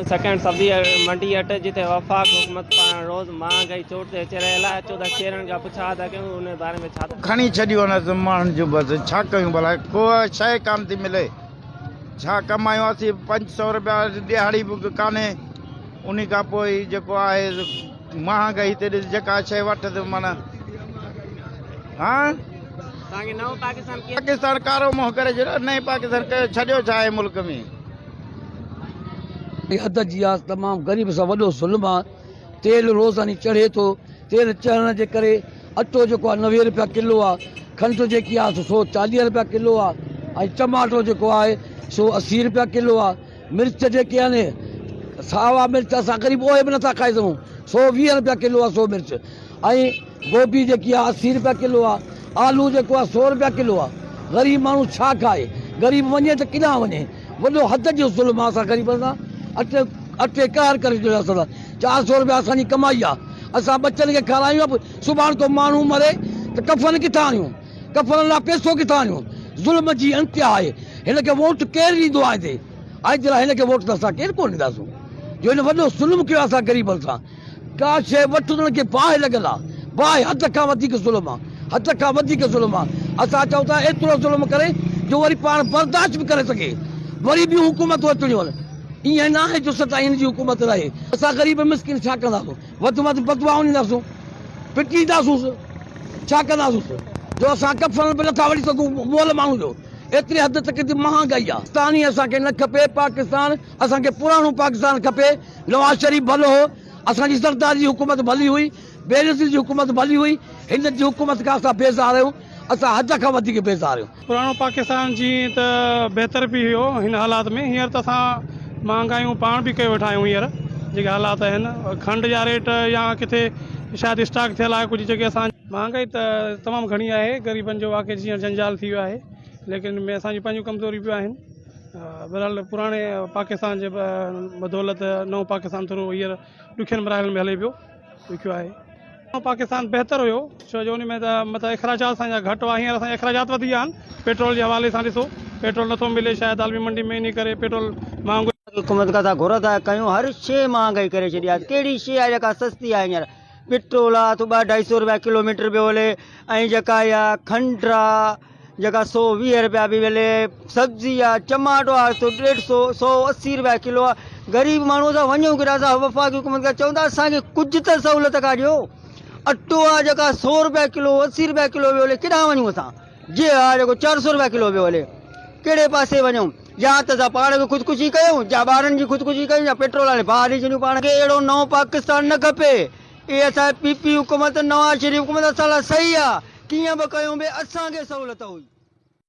سڪرنڊ سبزي منڊي اٽ جتي وفاق حڪومت پاران روز مهانگائي چوٽ تي چڙهيل آهي اچو ته شهرين کان پڇا ٿا ڪيون ان باري ۾ ڇا ٿا. کڻي ڇڏيون آهن ماڻهن جون بس ڇا ڪيون ڀلا ڪو شيء ڪانه ٿي ملي ڇا ڪمايون اسين 500 روپيا ڏهاڙي به ڪانهي انهي کان پوء هي جيڪو آهي مهانگائي هتي ڏس جيڪا شيء وٺ ته معنيٰ ها توهان کي نئون پاڪستان ڪيئن. پاڪستان ڪارو منهن ڪري ڇڏيو نئين پاڪستان ڪيو ڇڏيو ڇا آهي ملڪ ۾. حد جي آ تمام غريب سان وڏو ظلم آ تيل روزاني چڙهي ٿو تيل چڙهڻ جي ڪري اٽو جيڪو آ 90 روپيا ڪلو آ کنڊ جيڪي آ سو 40 روپيا ڪلو آ ۽ ٽماٽو جيڪو آهي سو 80 روپيا ڪلو آ مرچ جيڪي آهن ساوا مرچ اسان غريب اهي به نٿا کائي سگهون 120 روپيا ڪلو آ سو مرچ ۽ گوبي جيڪي آ 80 روپيا ڪلو آ آلو جيڪو آ 100 روپيا ڪلو آ غريب ماڻهو ڇا کائي غريب وڃي ته ڪيڏانهن وڃي وڏو حد جو ظلم آ اسان غريبن سان اٽي اٽي قهر ڪري ڇڏيو آ اسان سان 400 روپيا اسان جي ڪمائي آ اسان ٻچن کي کارايون ها سڀاڻ ڪو ماڻهو مري ته ڪفن ڪٿان آڻيون ڪفن لاء پيسو ڪٿان آڻيون ظلم جي انتها آهي هن کي ووٽ ڪير ڏيندو آئندي آئندي لاء هن کي ووٽ ته اسان ڪير ڪونه ڏينداسون جو هن وڏو ظلم ڪيو آ اسان غريبن سان ڪا شيء وٺ ته ان کي باهه لڳل آ، باهه حد کان وڌيڪ ظلم آ، حد کان وڌيڪ ظلم آ، اسان چئون ٿا ايترو ظلم ڪري جو وري پاڻ برداشت به ڪري سگهي، وري ٻيون حڪومتون اچڻيون آهن، ائين ناهي جو سدائين هن جي حڪومت رهي، اسان غريب مسڪين ڇا ڪنداسون، وڌ ۾ وڌ بددعائون ڏينداسون، پٽينداسونس، ڇا ڪنداسونس جو اسان ڪفن به نٿا وٺي سگهون مئل ماڻهو جو، ايتري حد تڪ جي مهانگائي آ. پاڪستان ئي اسان کي نه کپي، پاڪستان اسان کي پراڻو پاڪستان کپي، نواز شريف ڀلو هو، اسان جي زرداري جي حڪومت ڀلي هئي، بينظير جي حڪومت ڀلي هئي، هن جي حڪومت کان اسان بيزار آهيون، اسان حد کان وڌيڪ بيزار آهيون. پراڻو پاڪستان جيئن ته بهتر به هيو هن حالات ۾ هينئر ته اسان مهانگايون پاڻ به ڪيو ويٺا آهيون هينئر جيڪي حالات آهن کنڊ جا ريٽ يا ڪٿي شايد اسٽاڪ ٿيل آهي ڪجهه جيڪي اسان مهانگائي ته تمام گهڻي آهي غريبن جو واقعي جيئڻ جنجال ٿي ويو آهي ليڪن ان ۾ اسان جون پنهنجون ڪمزوريون به آهن. بهرحال پراڻي پاڪستان جي بدولت نئون پاڪستان ٿورو هينئر ڏکين مراحلن ۾ هلي پيو ڏکيو آهي. نئون پاڪستان بهتر هيو ڇو جو ان ۾ ته مطلب اخراجات اسان جا گهٽ هئا هينئر اسان جا اخراجات وڌي ويا آهن پيٽرول جي حوالي سان ڏسو پيٽرول نٿو ملي شايد عالمي منڊي ۾ انهي ڪري پيٽرول مهانگو حڪومت کان اسان گهر ٿا ڪيون هر شيء مهانگائي ڪري ڇڏي آهي ڪهڙي شيء آهي جيڪا سستي آهي هينئر پيٽرول آهي ته ٻه اڍائي سو روپيا ڪلو ميٽر پيو هلي ۽ جيڪا اها کنڊ آهي جيڪا 120 رپيا پئي ملي، سبزي آ، چماٽو آ سو ڏيڍ سو، 180 رپيا ڪلو آ، غريب ماڻهو اسان وڃون ڪيڏانهن اسان وفاقي حڪومت کي چئون ٿا اسان کي ڪجهه ته سهولت ڪا ڏيو، اٽو آ جيڪا سو رپيا ڪلو 80 رپيا ڪلو پيو هلي ڪيڏانهن وڃون اسان، جي آ جيڪو 400 رپيا ڪلو پيو هلي ڪهڙي پاسي وڃون يا ته اسان پاڻ به خودڪشي ڪيون يا ٻارن جي خودڪشي ڪيون يا پيٽرول هاڻي باهه ڏئي ڇڏيون پاڻ کي اهڙو نئون پاڪستان نه کپي اهي اسان جي پي پي حڪومت نواز شريف حڪومت اسان لاء صحيح آ ڪيئن به ڪيون به اسان کي سهولت هئي.